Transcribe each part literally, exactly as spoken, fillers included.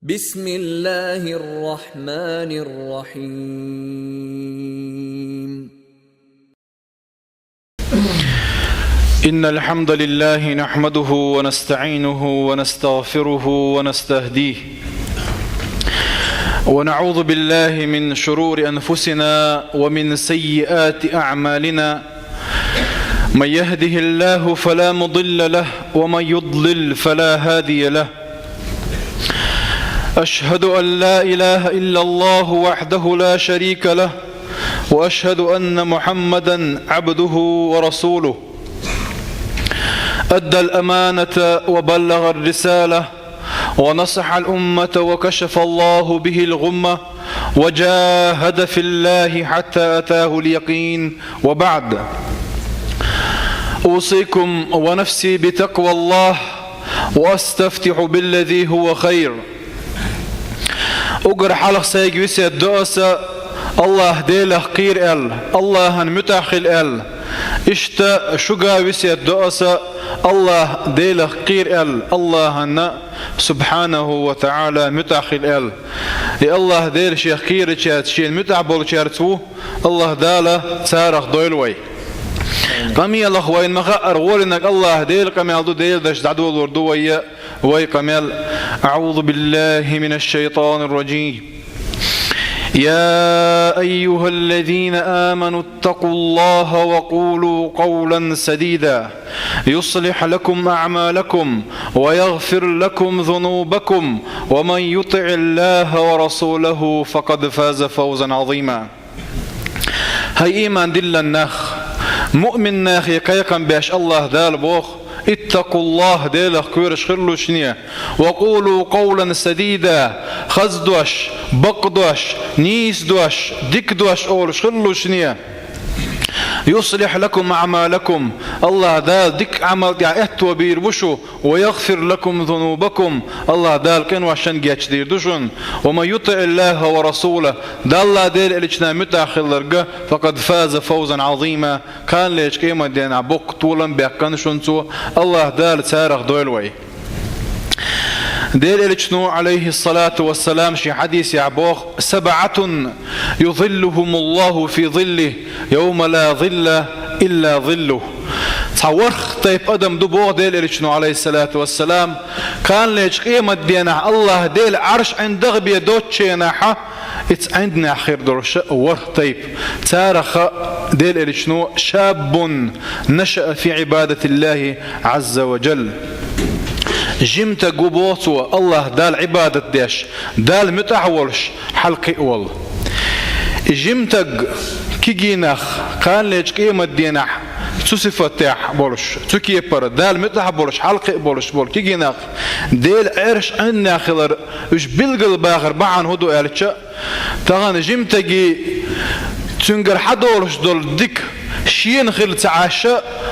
بسم الله الرحمن الرحيم. إن الحمد لله نحمده ونستعينه ونستغفره ونستهديه، ونعوذ بالله من شرور أنفسنا ومن سيئات أعمالنا. من يهده الله فلا مضل له، ومن يضلل فلا هادي له. أشهد أن لا إله إلا الله وحده لا شريك له، وأشهد أن محمدا عبده ورسوله. أدى الأمانة وبلغ الرسالة، ونصح الأمة، وكشف الله به الغمة، وجاهد في الله حتى أتاه اليقين، وبعد. أوصيكم ونفسي بتقوى الله، وأستفتح بالذي هو خير. Уггар хьалха сайга весет до аса: Аллахь Делах кхера аьлла, Аллахьан муьтӀахь хила аьлла. Иштта шуга весет до аса: Аллахь Делах кхера аьлла, Аллахьан, субхьанаху ва таӀала, муьтӀахь хила аьлла. И Аллахь Дела шех кхерачаьрца, шена муьтӀахь болчаьрца ву, Аллахь Дала царах дойла вай. Къамелах вайна ма хаъара гӀолинарг Аллахь Делан къамел ду, Делан дашца дӀадолор ду вай, вай къамел. أعوذ بالله من الشيطان الرجيم. يا أيها الذين آمنوا اتقوا الله وقولوا قولا سديدا يصلح لكم أعمالكم ويغفر لكم ذنوبكم ومن يطع الله ورسوله فقد فاز فوزا عظيما. ХӀай иман диллина нах, муъмин нахе кхайкхам беш Аллахь Дала боху: اتقوا الله, Делах кхоьруш хилалаш шуна, وقولوا قولا سديدا, хаза дош, бакъ дош, нийса дош, дика дош олуш хилалаш шуна. يصلح لكم أعمالكم, Аллахь Дала дика Ӏамал тӀехь аьтто бийр бу шу, ويغفر لكم ذنوبكم, Аллахь Дала къиношна гечдийр ду шуна. ومن يطع الله ورسوله, Далла, Делан элчанна муьтӀахь хилларг, فقد فاز فوزا عظيما, кханалечу къематдийнахь боккха толам баьккхина шуна цо, Аллахь Дала царах дойла вай. Делан элчано, Ӏалайхиссалату вассалам, шен хьадисехь боху: سبعة يظلهم الله في ظله يوم لا ظل إلا ظله. Цхьа ворхӀ тайпа адам ду боху Делан элчано, Ӏалайхиссалату вассалам, кханалечу къематдийнахь Аллахь Делан Ӏарш ӀиндагӀ бен доцучу хенахь, иза ӀиндагӀ хир долуш ворхӀ тайпа. Царах Делан элчано: شاب نشأ في عبادة الله عز وجل. Жима стаг ву боху цо, Аллахь Далла Ӏибадат деш, Далла муьтӀахь волуш, хьалакхиъна волу. И жима стаг, кегий нах, кханалечу къематдийнахь цу сифатехь болуш, цу кепара Далла муьтӀахь болуш, хьалакхиъна болуш болу кегий нах, Делан Ӏарш ӀиндагӀ хилар, уьш билггал бахар бахьана хӀун ду аьлча, тахана жима стаге цуьнгара хьадолуш долу дика шена хилла ца Ӏаш,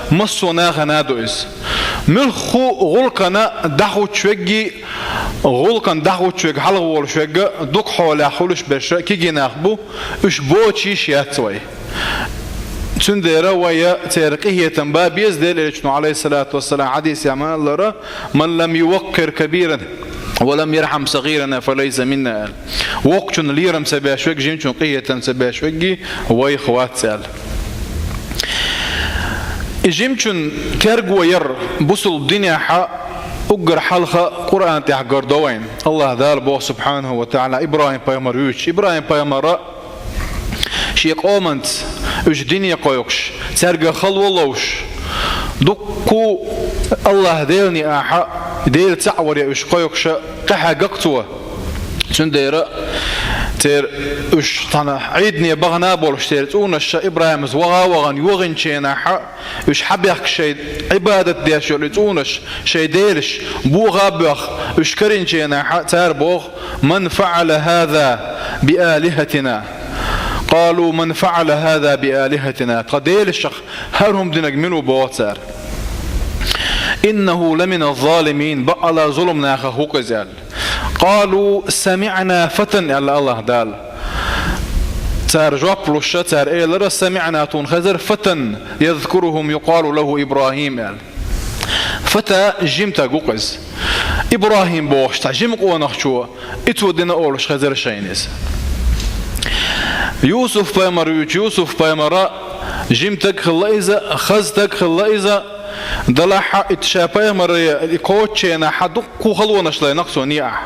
массо а нахана а ду иза. Муьлхха а гӀуллакхана дӀахӀуттуш верг, гӀуллакхана дӀахӀуттуш верг, хьалхаволуш верг дукха хьолехь хуьлуш берш кегий нах бу, уьш боцуш йиш яц вай. Цундела вай церан къинхетам бан беза, Делан элчано, Ӏалайхиссалату вассалам, хьадисехь ма-аллара: من لم يوقر كبيرنا ولم يرحم صغيرنا فليس منا, аьлла. Воккхачунна лерам ца беш верг, жимачунна къинхетам ца беш верг вайх вац, аьлла. И жимачун терго яр бусулба динехь уггар хьалха Къуръан тӀехь гар до вайна. Аллахь Дала боху, субхьанаху ва таӀала, ИбрахӀим-пайхамар вуьйцуш. ИбрахӀим-пайхамара шен къоманца уьш дине кхойкхуш, цаьрга хало ловш, дуккха Аллахь Делан ахьа, Дела цхьаъ варе уьш кхойкхуш, къахьегна-кх цо. Цундела церан уьш цхьана Ӏийдане бахана а болуш, церан цӀунаш ша ИбрахӀимца ваха а вахана, йогӀинчу хенахь, уьш хьабехкаш шайн Ӏибадат деш йолу и цӀунаш, шайн делаш, боха а боьхна, уьш каринчу хенахь, цара боху: من فعل هذا بآلهتنا؟ قالوا: من فعل هذا بآلهتنا؟ Тхан делашах хӀара хӀума динарг мила ву, боху цара. إنه لمن الظالمين, бакъала зуламнахах ву-кх иза, аьлла. قالوا: سمعنا فتى, аьлла Аллахь Дала. Цара жоп луш, цара элира: سمعنا, тхуна хезира, فتى يذكرهم يقال له إبراهيم, аьлла. Фата, жима стаг ву-кх иза. ИбрахӀим бохуш цхьа жима къонахчо, и цо дина олуш хезира шайна иза. Юсуп-пайхамар вуьйчу Юсуп-пайхамара жима стаг хилла иза, хаза стаг хилла иза, делахь а и ша пайхамаре и кхочченахь дуккха халонаш лайнарг цо некъахь.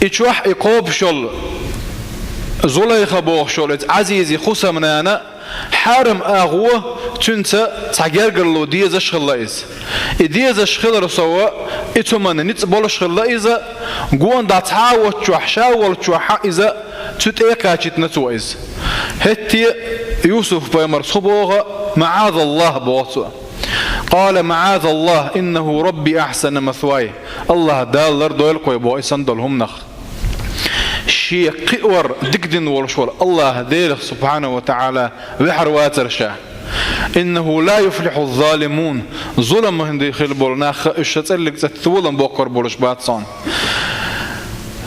И чохь и кхобуш йолу Зулайха бохуш йолу иза Ӏазизи хӀусамнана Хьарам агӀо, цуьнца цхьа гергарло дезаш хилла иза. И дезаш хилар сов, и цу хӀуманна ницкъ болуш хилла иза, гонах цхьа а воцчохь, ша волчохь а иза цу тӀе кхачийтина цо иза. ХӀетте Юсуп-пайхамарс хӀун боху, «МаӀазаллахӀ», боху цо. «Къала маӀазаллахӀ, иннаху Рабби ахьсана масвай». АллахӀ Дала лардойла кхой боху и санна долу хӀуманах. Шен кхиор дика дина волуш волу АллахӀ Делах, субхьанаху ва таӀала, ваьхьар вацара ша. «Иннаху ла юфлихьу залимун». Зулам хила болу нах уьш ша цӀерриг цӀе толам боккхур болуш бац цунна.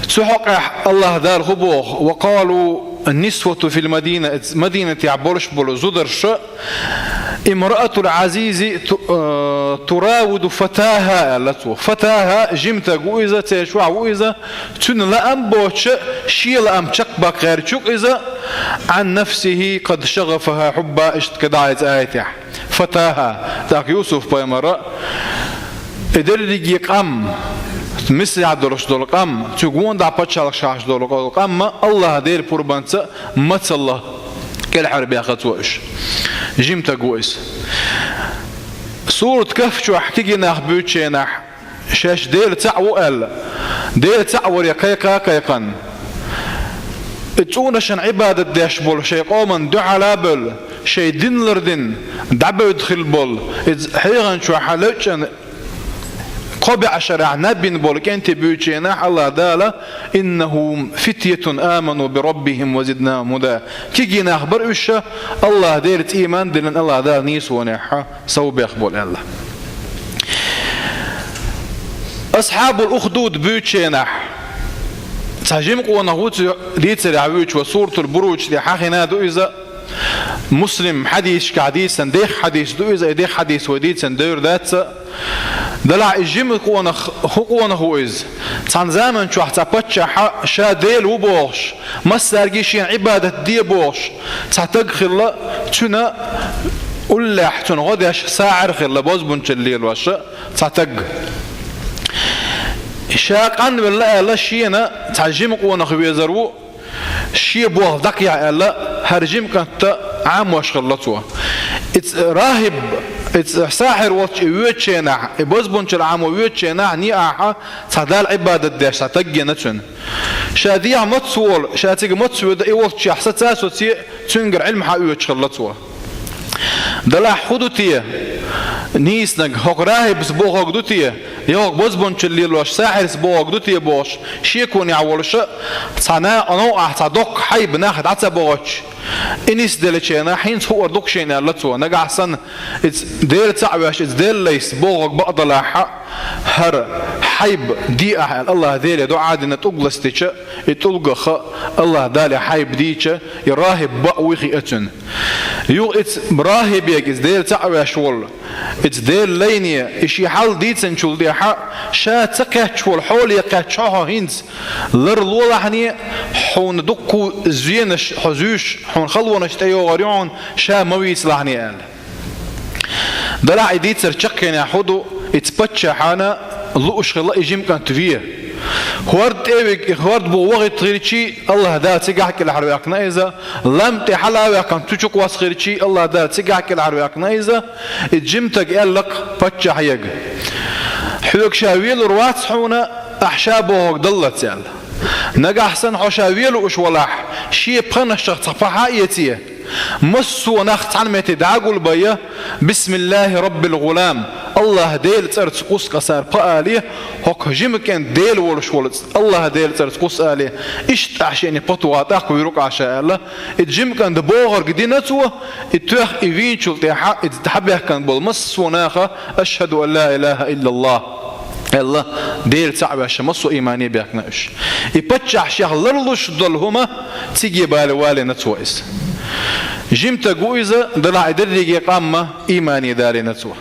Цу хьокъехь АллахӀ Дала хӀун боху: «Ва къалу нисвату фил мадина», Мадинатехь болуш болу зударша, «Имраатул Ӏазизи ту-, э, туравиду фатаха», аьлла цо. Фатаха, жима стаг ву иза, церан чохь ву иза, цуьнан лаам боцуша, шен лаам чекхбаккха гӀерташ ю иза, «Ӏан нафсихи къад шагӀафаха хьубба», иштта кхидӀа иза аятехь. Фатаха, тӀаккха Юсуп-пайхамара, и дерриге къам, Мисрехь долуш долу къам, цу гонах пачхьалкхашкахь долу къам, АллахӀ Делан пурбанца мацалла кӀелхьарбаьхна цо уьш. Жима стаг ву иза. Сурат Кахф чохь кегий нах буьйцучу хенахь, шаьш Дела цхьаъ ву аьлла, Дела цхьаъ варе кхайкха а кхайкхина, и цӀунашна Ӏибадат деш болу шайн къоман дуьхьал а бевлла, шайн дин лардина дӀабевдда хила болу, иза хьеханчохь лечкъина кхо бӀе шарахь наб бина болу кӀентий буьйцучу хенахь АллахӀ Дала: «Иннахум фитьятун аману би раббихим ва зиднахум хӀуда». Кегий нах бара уьш, АллахӀ Делаца ийман диллина, АллахӀ Дала нийсонехь совбаьхна болу аьлла. Асхьабул Ухдуд буьйцучу хенахь цхьа жима къонах ву цу дийцарехь вуьйцуш, Суратул Буруж тӀе хьахийна ду иза. Муслим хьадисашкахь дийцина дехха хьадис ду иза, и дехха хьадис вай дийцина девр дац. Делахь и жима къонах, хӀун къонах ву иза? Цхьана заман чохь цхьа паччахьа ша Дела ву бохуш, массаьрга шена Ӏибадат де бохуш, цхьа стаг хилла, цуьнан уллехь цунна гӀо деш сахьир хилла, бозбунчалла лелош цхьа стаг. Ша къанвелла аьлла, шена цхьа жима къонах везар ву, шен болх дӀакхехьа аьлла, хӀара жима кӀант Ӏамош хилла цо. Иза рахӀиб, иза сахьир волчу и воьдучу хенахь, и бозбунчалла Ӏамо воьдучу хенахь, некъахь цхьа Далла Ӏибадат деш цхьа стаг гина цуьнан. Ша дехьа маца волу, ша цига маца воьду, и волччехь саца а соций, цуьнгара Ӏилма хьаоьцуш хилла цо. Делахь хӀун ду те? Нийсаниг, хӀокху рахӀибас бохург ду те? Я хӀокху бозбунчалла лелош сахьирас бохург ду те бохуш, шеконехь волуша, цхьа на-, новкъахь цхьа доккха хьайба нах дӀа ца бохуьйтуш, и нисделлачу хенахь хӀинца хуур ду-кх шена аьлла цо. Нагахь санна иза Дела цхьаъ веш, иза Дела лайса бохург бакъдалахь, хӀара хьайба де ахь аьлла, АллахӀ Деле дуӀа дина тӀулг ластича, и тӀулгах АллахӀ Дала хьайба дийча, и рахӀиб бакъ вуй хиъна цуьнан. Юха иза рахӀибе, иза Дела цхьаъ веш волу, иза Дела лайне, и шен хьал дийцинчул тӀаьхьа, ша ца кхаьчча волу хьоле кхаьчча хьо хӀинца ларлолахьне, хьуна дуккха зенаш хьо зуьйш, хьуна халонаш тӀейогӀур ю хьуна, ша ма вийцалахьне аьлла. Делахь и дийцар чаккхенехь хӀун ду, иза паччахьана лууш хилла и жима кӀант ве. ХӀорда тӀе а вига, и хӀорда бухахь вахийта хилчий, АллахӀ Дала цигахь кӀелхьарваьккхина иза, лам тӀе хьала а ваьккхина цу чу кхосса хилчий, АллахӀ Дала цигахь кӀелхьарваьккхина иза, и жима стага аьлла-кх паччахье: «Хьоьга ша велур вац хьуна, ахь ша бохург даллалц», аьлла. «Нагахь санна хьо ша вела лууш валахь, шен пханашах цхьа пхьа а эций, массо а нах цхьана метте дӀа а гулбай, бисмиллахӀи раббил гӀулам, АллахӀ Делан цӀарца кхузткъа сара пхьа алий, хӀокху жима кӀентан Дела волуш волу АллахӀ Делан цӀарца кхузткъа алий, иштта ахь шена пхьа тухий, тӀаккха вуьру-кх ахь ша», аьлла. И жима кӀанта бохург дина цо, и тоьхна и вийначул тӀаьхьа, и дӀабаьхкина болу массо а наха: «Ашхьаду ан ла илахӀа иллаллахӀ», аьлла, Дела цхьаъ веш массо а иймане баьхкина уьш. И паччахь шех ларлуш долу хӀума циге бала валийна цо иза. Жима стаг ву иза, делахь и дерриге къам а иймане далийна цо.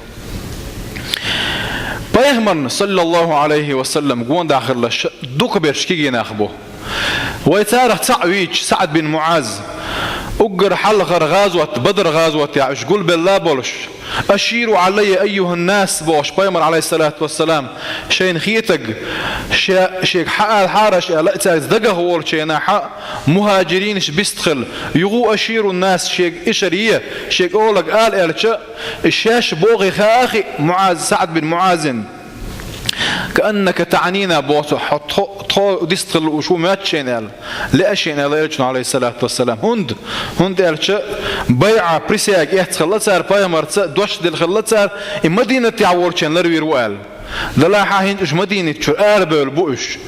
Пайхамарна, саллаллаху Ӏалайхи ва саллам, гонаха хилла ш-, дукхаберш кегий нах бу. Вай царах цаӀ вийча, СаӀд бин МуӀаз, уггар хьалхара гӀазот, Бадр гӀазот яхь уьш гулбелла болуш, «Аширу Ӏалаййа айюхӀан-нас», бохуш, Пайхамар, Ӏалайхиссалату вассалам, шайна хетаг, ше-, шега хьаалахьара аша аьлла, цаьрца дагах волчу хенахь, мухӀажиринаш бистхила, юха аширун-нас, шега ишар е, шега олаг ала аьлча, и шаьш бохий хаахи МуӀаз, СаӀд бин МуӀазин. «Кааннака таънина», боху, хьо тхо, тхо дистхила лууш ву моьтту шайна аьлла, лаьа шайна аьлла элчано, Ӏалайхиссалату вассалам. ХӀунда? ХӀунда аьлча, байӀа, присяга эцна хилла цара Пайхамарца, дош делла хилла цара, и Мадинатехь волчеран ларвийр ву аьлла. Делахь а хӀинца уьш Мадинат чуьра арабевлла бу уьш.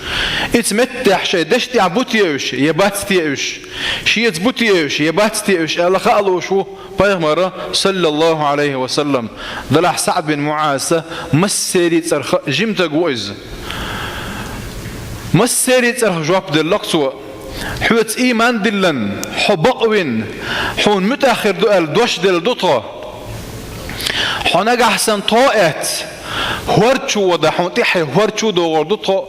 Иза меттехь шайн дешна тӀехь бу те уьш, я бац те уьш? Шеца бу те уьш, я бац те уьш аьлла хаа лууш ву Пайхамара, саллаллаху Ӏалайхи ва саллам. Делахь СаӀд бин МуӀаза массерийн цӀарах жима стаг ву иза. Массерийн цӀарах жоп делла-кх цо: «Хьоьца ийман диллина, хьо бакъвина, хьуна муьтӀахь хир ду аьлла дош делла ду тхо. Хьо нагахь санна тхо а эцна, хӀорда чу вада, хьуна тӀаьхье хӀорда чу а догӀур ду тхо.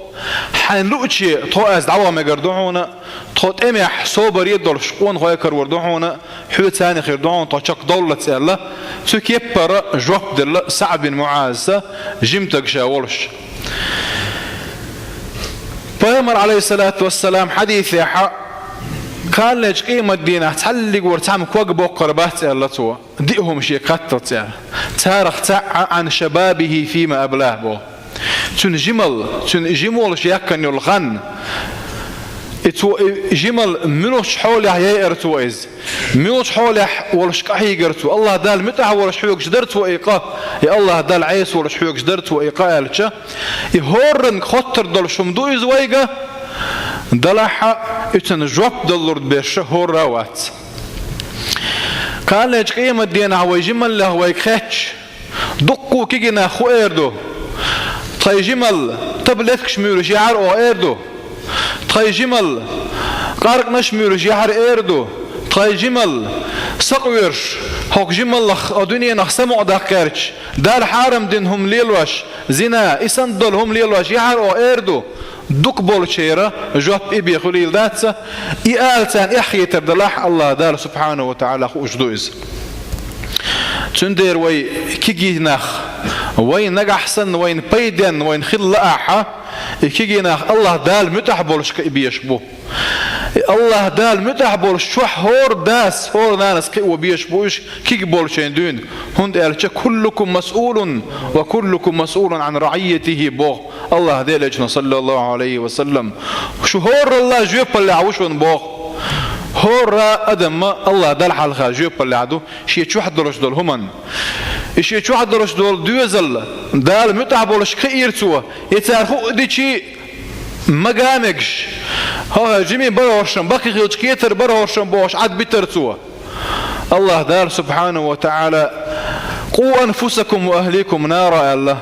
Хьайна луъуче тхо а эцна дӀаваха мегар ду хьуна, тхо тӀемехь собаре а долуш, къонахой а карор ду хьуна, хьоьца а хир ду хьуна тхо чекхдовллалц», аьлла, цу кеппара жоп делла СаӀд бин МуӀаза жима стаг ша волуш. Пайхамар, Ӏалайхиссалату вассалам, хьадисехь, кхалнечу къематдийнахь цхьаллигора цхьамма ког боккхур бац, аьлла цо, диъ хӀума шега хатталц аьлла. Царах цаӀ: «Ӏан шабабихи фима абла», боху. Цуьнан жималла, цуьнан жима волуш яьккхина йолу хан, и цо, и жималла муьлхачу хьолехь яйара цо иза? Муьлхачу хьолехь волуш къахьийгара цо? АллахӀ Далла муьтӀахь волуш хьоьгуш дара цо и къа, я АллахӀ Далла Ӏеса волуш хьоьгуш дара цо и къа аьлча, и хӀоранга хоттур долуш хӀума ду иза вайга? Делахь а, и цуьнан жоп далур берш хӀора а вац. Кхалнечу къематдийнахь вай жималлех вайга хетча, дуккха а кегий нах хӀун эр ду? Тхайн жималла таблеткаш муьйлуш яхьара оха эр ду? Тхайн жималла къаркъанаш муьйлуш яхьара эр ду? Тхайн жималла сакъоьруш, хӀокху жималлах, хӀокху дуьненах самукъадаккха гӀерташ, Дала хьарам дина хӀума лелош, зина, и санна долу хӀума лелош яхьара оха эр ду? Дукха болчеран жоп и бен хуьлийла дац, и ала царна эхь хетар далахь, АллахӀ Дала субхьанаху ва таӀала хууш ду иза. Цундела вай кегий нах, вайн нагахь санна вайна пайденна вайна хила лаахь, и кегий нах АллахӀ Далла муьтӀахь болуш кхиа безаш бу. И АллахӀ Далла муьтӀахь болуш чохь хӀора дас, хӀора нанас кхио безаш бу уьш кегий болчеран дуьйна, хӀунда аьлча: «Куллукум масъулун ва куллукум масъулун Ӏан раӀийятихи», боху АллахӀ Делан элчано, саллаллаху Ӏалайхи ва саллам. Шу хӀорралла жоьпаллехь ву шуна, боху. ХӀора адам АллахӀ Далла хьалха жоьпаллехь ду шен чохь долуш долу хӀуманна. И шен чохь долуш долу доьзал Далла муьтӀахь болуш кхиийра цо, я цара хӀуъа дичи, мага а мегаш, хӀокху жимийн бархӀоршна, баккхий хиллачу кетар бархӀоршна бохуш, Ӏад битара цо. АллахӀ Дала субхьанаху ва таӀала: «Къу анфусакум ва ахликум нара», аьлла.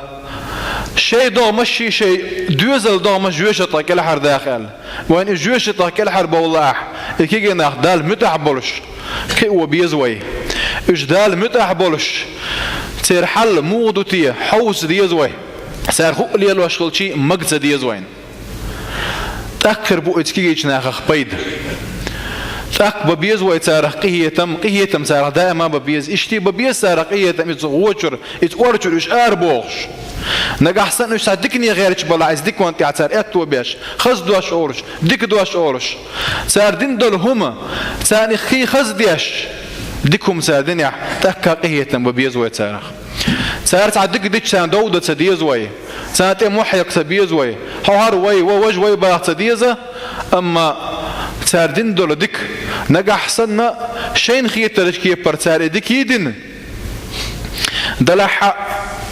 Шайн догӀмаш а, шайн доьзалан догӀмаш а жоьжахатех кӀелхьардаха аьлла. Вайна и жоьжахатех кӀелхьарбовла лаахь, и кегий нах Далла муьтӀахь болуш кхио беза вай. Уьш Далла муьтӀахь болуш, церан хьал муха ду те, хьовса деза вай. Цара хӀуъа лелош хилчи, мага ца деза вайна. ТӀаккха хир бу иза кегийчу нахах пайда. ТӀаккха бан беза вай царах къинхетам, къинхетам царах даима бан беза. Иштта бан беза царах къинхетам, иза гӀочура, иза орчура уьш арабохуш. Нагахь санна уьш цхьа дикане гӀерташ балахь, иза диканна тӀехь цара аьтто беш, хаза дош олуш, дика дош олуш, цара дина долу хӀума царна хи хаза деш, дика хӀума цара динехь, тӀаккха къинхетам бан беза вай царах. Цара цхьа дика дича, царна дов дан ца деза вай. Царна тӀе мохь яккха ца беза вай. Хьо хӀара вай, ва важа вай баха ца деза, амма цара дина долу дика, нагахь санна шайна хетарчу кепара цара и дика йийдина, делахь а,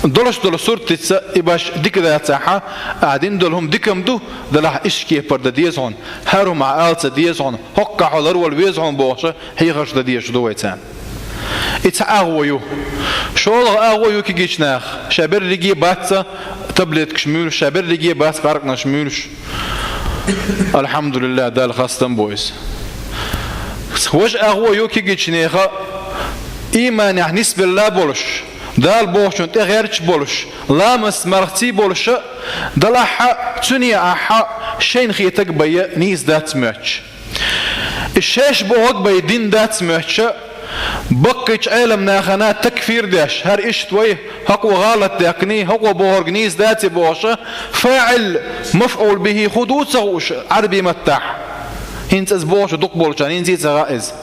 долуш долу суртица и баш дика дацахь а, ахьа дина долу хӀума дика-м ду, делахь иштта кепара дан деза хьуна, хӀара хӀума ахьа ала ца деза хьуна, хӀоккхахь хьо ларвала веза хьуна бохуша, хьехарш дан дезаш ду вай царна. И цхьа агӀо ю. ШолгӀа агӀо ю кегийчу наха. Ша берриге а бац таблеткаш муьйлуш, ша берриге а бац къаркъанаш муьйлуш. Алхьамдулиллах, Далла хастам бу иза. Важа агӀо ю кегийчу нехан, ийманехь нисбелла болуш, Дала бохучун тӀе гӀерташ болуш, ламаз мархций болуша, далахьа, цуьнан ахьа шайна хетаг байя нийса дац моьттуш. И шаьш бохург бай дин дац моьттуша, баккхийчу Ӏелам нахана такфир деш, хӀара иштта вай, хӀокхо гӀалат даьккхиний, хӀокхо бохург нийса даций бохуша, фаӀил, мафӀул бихӀи хӀун ду ца хууш Ӏарбий маттахь. ХӀинца иза бохучу дукха болчарна хӀинца а ца хаьа иза.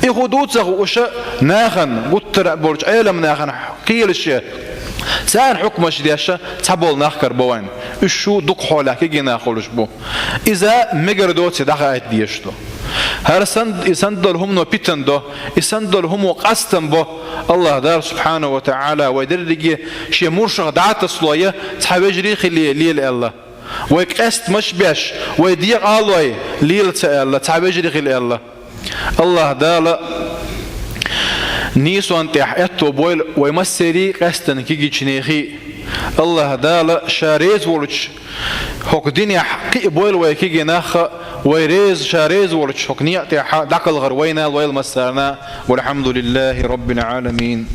И хӀун ду ца хууша, нахана, гуттара а болчу Ӏелам нахана кхелаш, царна хьукмаш деша цхьаболу нах карабо вайн. Уьш шу дукха хьолехь кегий нах хуьлуш бу. Иза мегар доций дӀахаийта дезаш ду. ХӀара сан, и сан долу хӀумано питан до, и сан долу хӀумо къастам бо. АллахӀ Дала субхьанаху ва таӀала вай дерриге шен муршах дӀа а тасалой, цхьа вежарий а хилий лела аьлла. Вай къестамаш а беш, вай декъа а лой, лела ца аьлла, цхьа вежарий хила аьлла. АллахӀ Дала нийсонна тӀехь аьтто бойла вай массерий а, къаьсттина кегийчу нехан а. АллахӀ Дала Ша реза волчу хӀокху динехь кхиа бойла вай кегий нах а, вай реза, Ша реза волчу хӀокху некъа тӀехь дӀакхалхар вайна а лойла массарна а. Валхьамдулиллахи Роббил Ӏаламин.